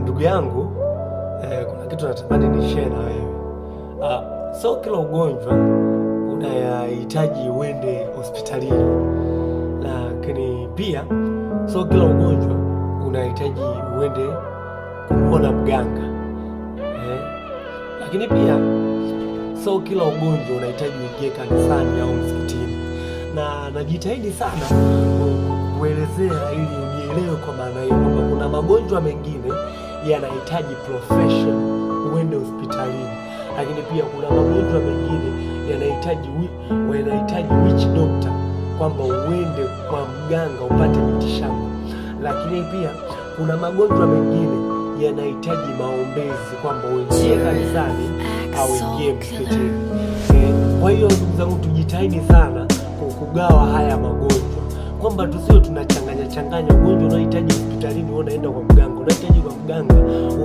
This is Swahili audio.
Ndugu yangu kuna kitu natamani ni share na wewe. So kila ugonjwa unayahitaji uende hospitalini, lakini pia so kila ugonjwa unahitaji uende kumwona mganga eh, lakini pia so kila ugonjwa unahitaji uingie kanisani au msikitini, na najitahidi sana kuelezea ili unielewe kwa maana hiyo kwamba kuna magonjwa mengine yanahitaji profession uende hospitalini, lakini pia kuna magonjwa mengine yanahitaji witch doctor, kwamba uende kwa mganga upate mitishamba, lakini pia kuna magonjwa mengine yanahitaji maombezi, kwamba uingie kanisani au uingie msikitini. Kwa hiyo ndugu zangu, tujitahidi sana kugawa haya magonjwa kwamba tusiwe tunachanganya changanya. Ugonjwa unahitaji hospitalini, wewe unaenda kwa mganga, unahitaji kwa mganga, wewe